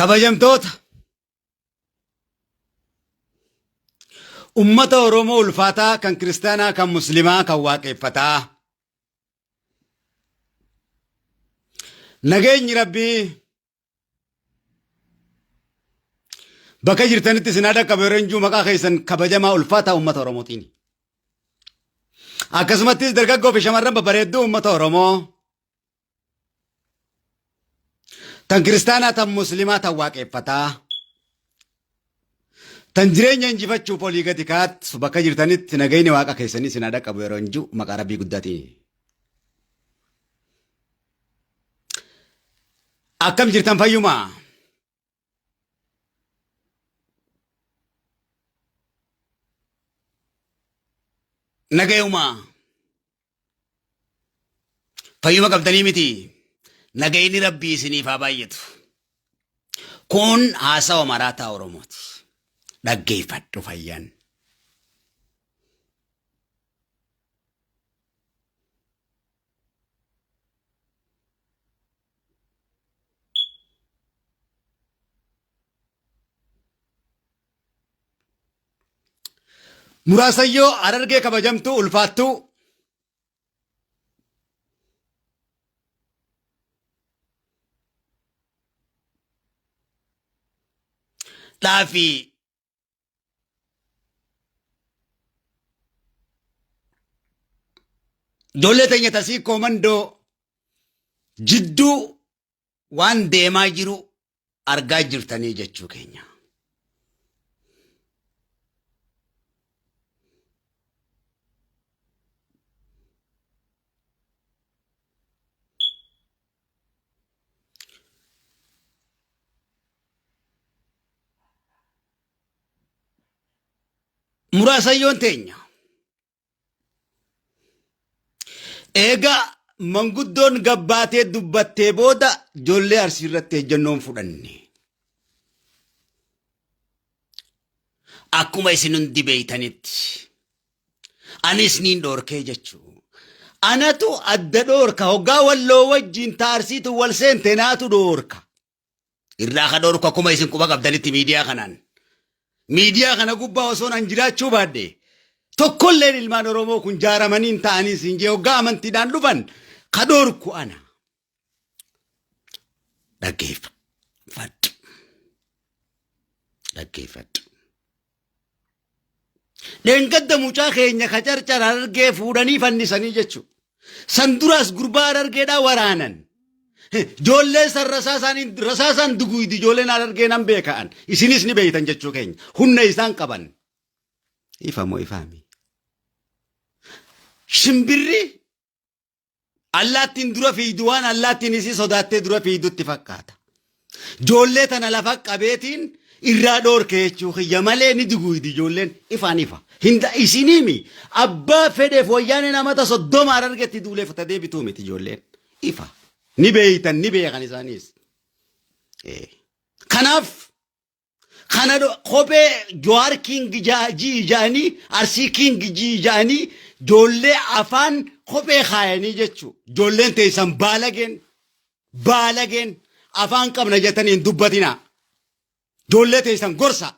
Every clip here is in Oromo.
Kabajamtoota ummata Oromoo ulfaataa kan kiristaanaa kan muslimaa kan waaqeffataa. Nageenyi Rabbii bakka jirtanitti isin haa dhaqqabu yeroo injuu maqaa keessan kabajamaa ulfaataa ummata Oromootiin. Akkasumattis dargaggoo fi shamarran babbareedduu ummata Oromoo tan kiristaanaa tan muslimaa tan waaqeffataa tan jireenya injifachuuf olii gadi kaattu bakka jirtanitti nagayni waaqa keessanii isin haa dhaqqabu yeroo injuu maqaa Rabbii guddaatiin. Akkam jirtan fayyumaa? Nagayumaa? Fayyuma qabdanii miti. Nagayni Rabbii isiniif haa baay'atu. Kun haasawa maraataa Oromooti. Dhaggeeffadhu fayyaan. Muraasayyoo Harargee kabajamtuu ulfaattuu dhaafi ijoollee teenya tasii koomandoo jidduu waan deemaa jiru argaa jirtanii jechuu keenya. Muraasayyoon teenya. Eega manguddoon gabbaatee dubbattee booda ijoollee Arsii irratti ejjennoon fudhanne. Akkuma isin hundi beeytanitti anis niin dhoorkee jechuu. Anatu adda dhoorka hoggaa walloo wajjin ta Arsiitu wal seente naatu dhoorka. Irraa ka dhorku akkuma isin quba qabdanitti miidiyaa kanaan. Miidiyaa kana gubbaa osoon an jiraachuu baadhe tokkolleen ilmaan Oromoo kun jaaramanii hin ta'anii siin jee hoggaa amantiidhaan dhufan ka dhorku ana. Dhaggeeffadhu. Dhaggeeffadhu. Dheengadda mucaa keenya ka carcar harargee fuudhanii fannisanii jechuudha. San duraas gurbaa harargeedhaa waraanan. Ijoollee san rasaasaan duguydi ijoolleen harargee nan beeka'an. Isinis ni beektan jechuu keenya. Humna isaan qaban. Ifa moo ifaami? Shimbirri Allaattiin dura fiigdu waan allaattiin isii sodaattee dura fiigdutti fakkaata. Ijoollee tana lafa qabeetiin irraa dhoorke jechuu kiyya malee ni duguydi ijoolleen ifaan ifa. Hinda isiniimi abbaa fedheef wayyaaneen amata 30 harargetti duuleef ta deebituu miti ijoolleen. Ifa. Ni beeytan ni beekan isaaniis. Kanaaf Kana kophee Jawaar King jii ja'anii Arsii King jii ja'anii ijoollee afaan kophee kaayanii jechuu. Ijoolleen teessan baalageen baalageen afaan qabna jettanii hin dubbatinaa. Ijoollee teessan gorsa.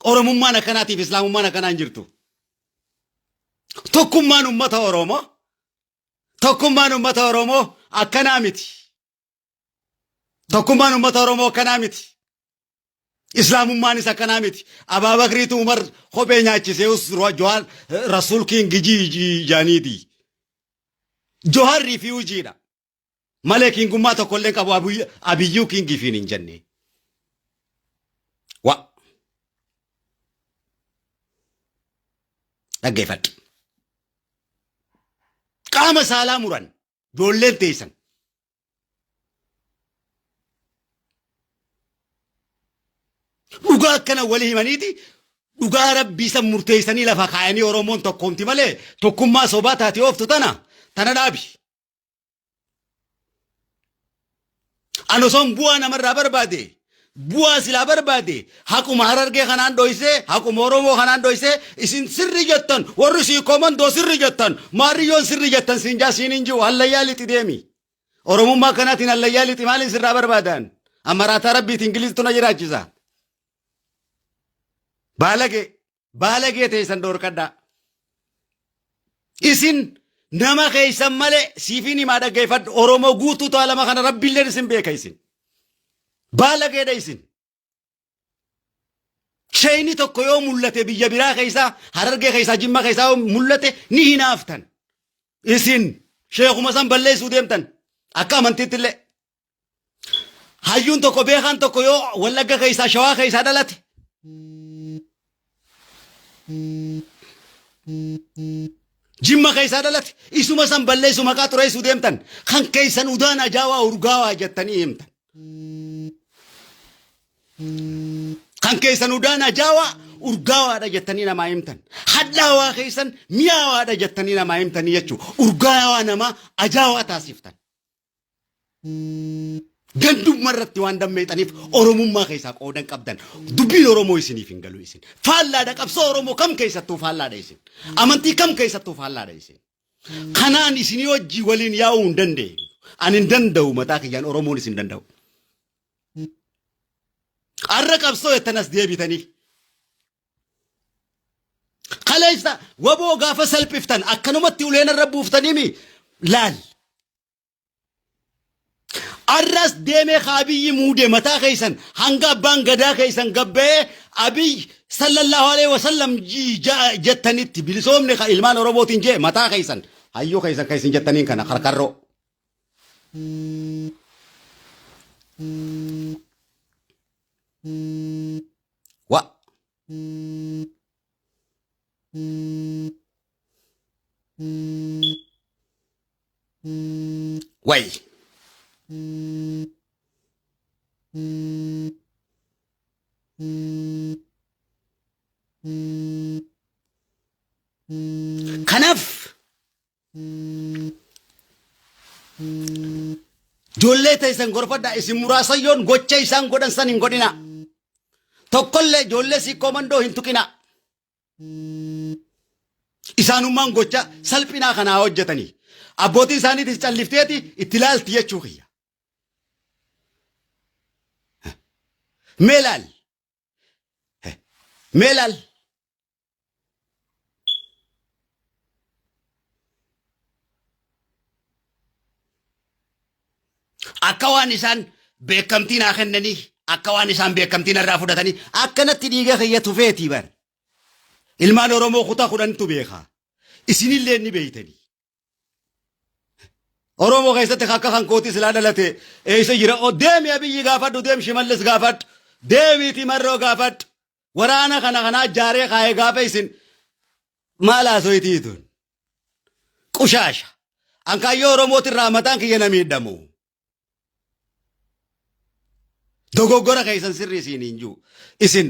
Oromummaan akkanaatiif Islaamummaan akkanaa hin jirtu. Tokkummaan uummata Oromoo tokkummaan uummata Oromoo akkanaa miti. Tokkummaan uummata Oromoo akkanaa miti. Islaamummaanis akkanaa miti. Abaabakriitu Umar kophee nyaachisee us Jawaar Rasuul King jii jaaniiti. Johaar rifiujiidha. Malee kingummaa tokkollee qabu Abiyyuu kingifiin hin jenne. Wa. Dhaggeeffadhu. Qaama saalaa muran. Ijoolleen teessan. Dhugaa akkana wali himaniiti dhugaa rabbii san murteessanii lafa kaayanii Oromoon tokkoomti malee tokkummaa sobaa taate ooftu tana tana dhaabi. An osoon bu'aa namarraa barbaade bu'aa silaa barbaade haquma harargee kanaan dhoysee haquma Oromoo kanaan dhoysee isin sirri jettan warri sii komandoo sirri jettan maarriyyoon sirri jettan siin jaa siin hin jiru hallayyaa lixi deemi. Oromummaa kanaatiin hallayyaa lixi maaliin sirraa barbaadan? Amaraataa rabbiiti Ingiliztu na jiraachisa. Baalagee baalagee teessan dhoorkadhaa. Isin nama keessan malee siifiin himaa dhaggeeffadhu Oromoo guutuu taalama kana rabbiilleen isin beeka isin. Baalageedha isin. Sheeyni tokko yoo mul'ate biyya biraa keessaa Harargee keessaa Jimma keessaa yoo mul'ate ni hinaaftan. Isin sheekuma san balleessuu deemtan akka amantiitti illee. Hayyuun tokko beekaan tokko yoo Wallagga keessaa Shawaa keessaa dhalate. Jimma keessaa dhalate isuma san balleessu maqaa xureessuu deemtan kan keessan udaan ajaawaa urgaawaa jettanii himtan. Kan keessan udaan ajaawaa urgaawaadha jettanii namaa himtan. Hadhaawaa keessan mi'aawaadha jettanii namaa himtanii jechuudha. Urgaawaa namaa ajaawaa taasiftan. Gandummaa irratti waan dammeexaniif Oromummaa keessaa qoodan qabdan. Dubbiin Oromoo isiniif hin galu isin. Faallaadha qabsoo Oromoo kam keessattuu faallaadha isin. Amantii kam keessattuu faallaadha isin. Kanaan isinii wajjii waliin yaa'uu hin dandeenyu. Ani hin danda'u mataa kiyyaan Oromoonis hin danda'u. Arra qabsoo jettan as deebitanii. Kaleessa waboo gaafa salphiftan akkanumatti uleen irra buuftaniimi laal. Arras deemee ka Abiyyi muude mataa keessan hanga abbaan gadaa keessan gabba'ee Abiy sallallahu alaihi wasallam jettanitti bilisoomne ka ilmaan Oromootiin jee mataa keessan hayyuu keessan kan isin jettaniin kana karkarroo. Wa. Way. Kanaaf ijoollee teessan gorfadhaa isin muraasayyoon gocha isaan godhan san hin godhinaa. Tokkollee ijoollee siikkoo mandoo hin tuqinaa. Isaanummaan gocha salphinaa kanaa hojjetanii. Abbootii isaaniitis callifteeti itti laalti jechuu kiyya. Mee laal. Mee laal. Akka waan isaan beekamtii naa kennanii, akka waan isaan beekamtii narraa fudhatanii, akkanatti dhiiga kiyya tufeetii bar. Ilmaan Oromoo kutaa kudhantu beeka. Isinillee ni beeytanii. Oromoo keessatti akka kan kootii silaa dhalate eessa jira? O deemi Abiyyi gaafadhu, deem Shimallis gaafadhu, deemiiti Marroo gaafadhu. Waraana kana kanaa jaaree kaayee gaafa isin maal haasoitii tun? Qushaasha. Ankaayyoo Oromootirraa mataan kiyya na miidhamu. Dogoggora keessan sirrii isiin hin jiru. Isin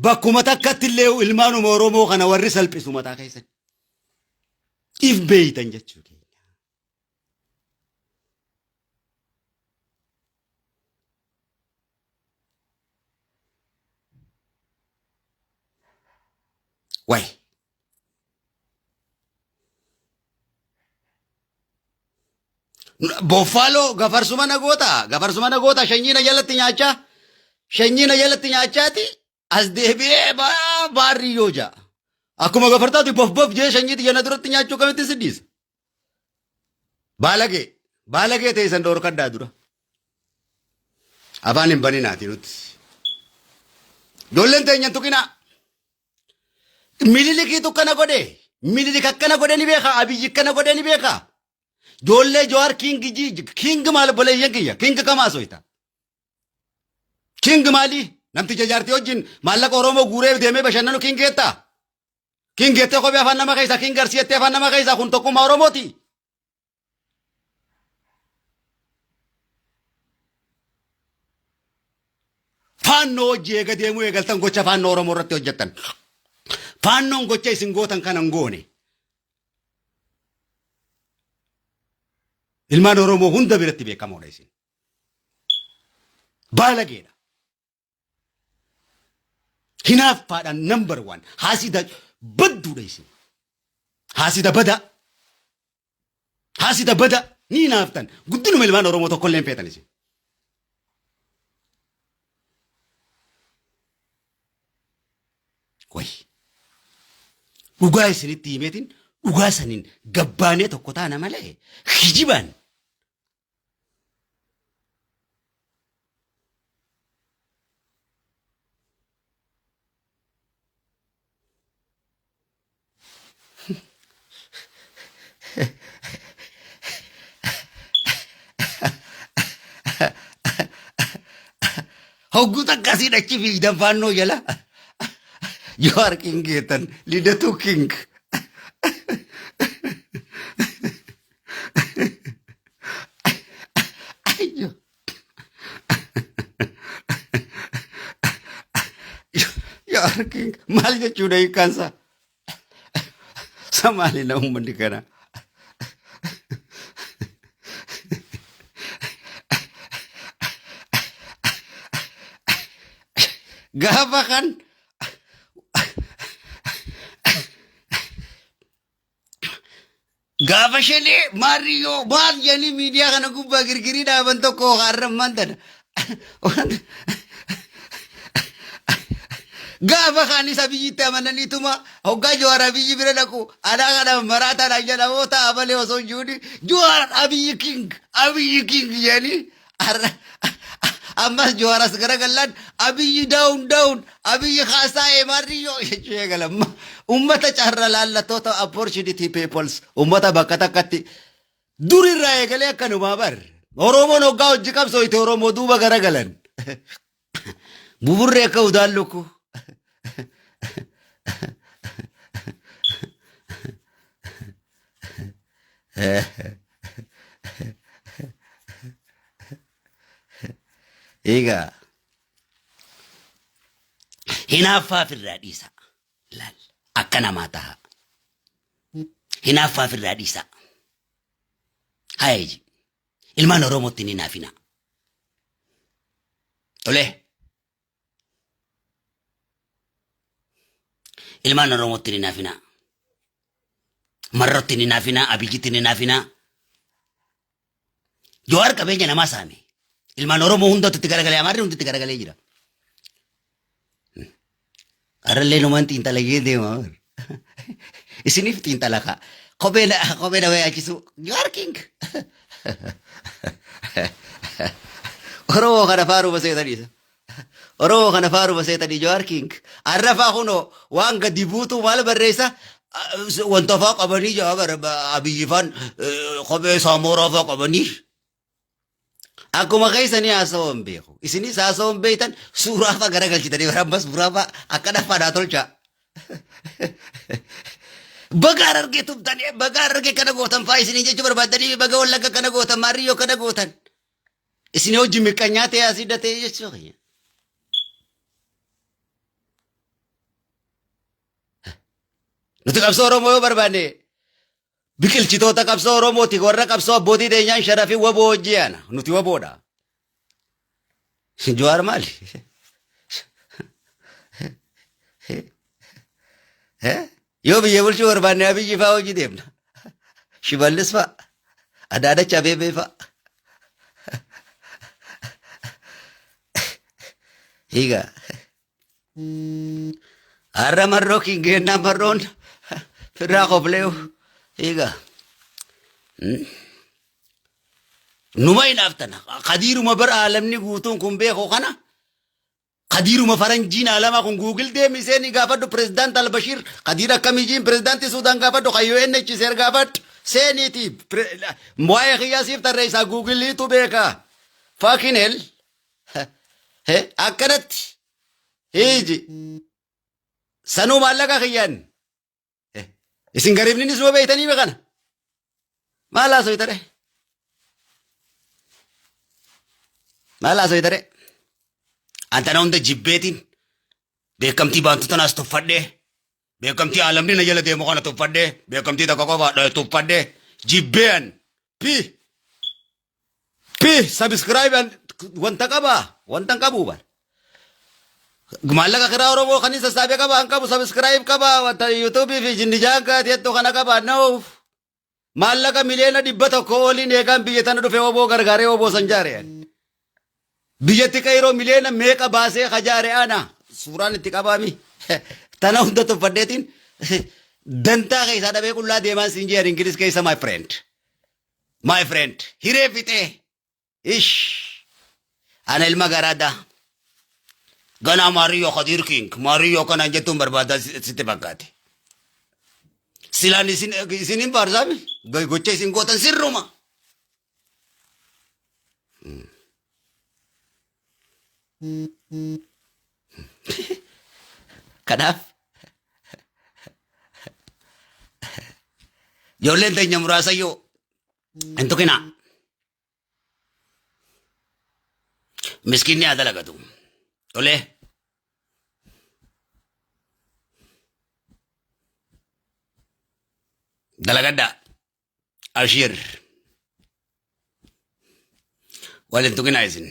bakkuma takkatti illee ilmaanuma Oromoo kana warri salphisu mataa keessan. If beeytan jechuu keenya. Way. Boffaaloo gafarsuma na goota gafarsuma na goota shanyii na jalatti nyaachaa shanyii na jalatti nyaachaati as deebi'ee baarrii yoo ja'a. Akkuma gafartaati bof bof jee shanyii tiyya na duratti nyaachuu kamitti si dhiisa. Baalagee baalagee teessan dhoorkadhaa dura. Afaan hin baninaati nuti. Ijoolleen teenya hin tuqinaa. Mililikiitu akkana godhe. Mililik akkana godhe ni beeka. Abiyyi akkana godhe ni beeka. Ijoollee Jawaar King ji King maal obboleeyyan kiyya? King kam haasoyta? King maali? Namticha jaartii wajjin maallaqa Oromoo guuree deemee bashannanu King jettaa? King jettee kophee afaan nama keessaa King Arsii jettee afaan nama keessaa kun tokkummaa Oromooti. Faannoo hojii eega deemuu eegaltan gocha faannoo Oromoo irratti hojjettan. Faannoon gocha isin gootan kana hin goone. Ilmaan Oromoo hunda biratti beekamoodha isin. Baalageedha. Hinaaffaadhaan number one. Haasida badduudha isin. Haasida badaa. Haasida badaa ni hinaaftan. Guddinuma ilmaan Oromoo tokkollee hin feetan isin. Way. Dhugaa isinitti himeetiin dhugaa saniin gabbaanee tokko taana malee kijibaan Hogguu takka asiin achi fiigdan faannoo jala. Jawaar King jettan Lidatuu King. Ayyo. Jawaar King maal jechuudha hiikkaansaa? Samaali na uummanni kana. Gaafa kan gaafa shanee maarriyyoo maal jedhanii miidiyaa kana gubbaa girgirii dhaaban tokko har'ammaan tana. Gaafa kaanis Abiyyitti amananiituma hoggaa Jawaar Abiyyi bira dhaqu anaa kana maraataadhaan jedhamoo ta'a malee osoo hin jiruuni Jawaar Abiyyi King Abiyyi King jedhanii har'a ammas Jawaar as garagallaan Abiyyi down down Abiyyi haasaa'ee maarriyyoo jechuu eegalan. Ummata carra laallattoota opportunity peoples ummata bakka takkatti dur irraa eegalee akkanumaa bar. Oromoon hoggaa hojii qabsooyte Oromoo duuba garagalan. Buburree akka udaan lukku. Egaa hinaaffaa ofirraa dhiisa. Laal akka namaa taha. Hinaaffaa ofirraa dhiisa. Hayeji. Ilmaan Oromootti hin hinaafina. Tole. Ilmaan Oromootti hin hinaafina. Marrotti hin hinaafina. Abiyyitti hin hinaafina. Jawaar qabeenya namaa saame. Ilmaan Oromoo hundatu itti garagalee Amaarri hundi itti garagalee jira. Har'allee numaan xiinxalayyee deema. Isiniif xiinxala kaa. Kophee na kophee na yaachisu. Jawaar king. Oromoo kana faaruma seetaniisa. Oromoo kana faaruma seetanii Jawaar king. Har'a faa kunoo waan gadi buutuu maal barreessa? Wanta faa qabanii jawaar Abiyyi faan kophee saamoraa faa qabanii. Akkuma keessanii haasawaa hin beeku. Isinis haasawaa hin beektan suuraa fa'aa garagalchitanii bara ammas suuraa fa'aa akka dhaffaadhaa tolchaa. Baga harargee tumtanii baga harargee kana gootan fa'aa isinii jechuu barbaaddanii baga wallagga kana gootan maarriyyoo kana gootan. Isin hojii miqqanyaa ta'e asii datee jechuu kiyya. Nuti qabsoo Oromoo yoo barbaanne biqilchitoota qabsoo Oromooti warra qabsoo abbootii teenyaan sharafii waboo hojii yaana nuti waboodha. Jawaar maali? Yoo biyya bulchuu barbaanne Abiyyi fa'aa hojii deemna. Shimallis fa'a. Adaanach Abeebee fa'a. Hiigaa. Har'a marroo kingeennaa marroon firraa kofleewu. Hiigaa. Numa hinaaftana. Kadiiruma bara aalamni guutuun kun beeku kana Kadiiruma faranjiin alamaa kun Google deemi seenii gaafadhu pirezidaant Albashiir Kadiir akkamiijiin pirezidaantii Suudaan gaafadhu kan UNHCR gaafadhu seeniiti waa'ee kiyyaa siif tarreessaa Googleetu beeka fucking hell akkanatti hiiji sanuu maallaqa kiyyaan isin gariibninis numa beektanii kana maal haasoytare maal haasoytare antana hunda jibbeetiin beekamtii baantu tanaas tuffadhee beekamtii aalamni na jala deemu kana tuffadhee beekamtii takka qofaadha tuffadhee jibbeen pi pi subscribe wanta qabaa wanta hin qabuu bara Maallaqa kiraa Oromoo kan inni sassaabee qaba hin qabu subscribe qaba wanta YouTube fi jinnijaan kaati hedduu kana qaba noof maallaqa 100,000,000 oliin eegaan biyya tana dhufe oboo gargaaree oboo san jaare biyyatti qayroo miliyoona meeqa baasee kajaare ana suuraan itti qabaami Tana hunda tuffadheetiin dantaa keessaa dhabee qullaa deemaan siin jedhan Ingiliz keessa, my friend. My friend, hiree fixee. Ish. Ana ilma garaadhaa. Ganaa Maariyyoo Kadiir King. Maariyyoo kanaan jettuun barbaadaa sitti fakkaate. Silaan isin isin hin faarsaami. Gocha isin gootan sirruma. Kanaaf ijoolleen teenya muraasayyoo hin tuqinaa. Miskiinni haa dalagatu. Tolee. Dalagadhaa. Ashiir. Wal hin tuqinaa isin.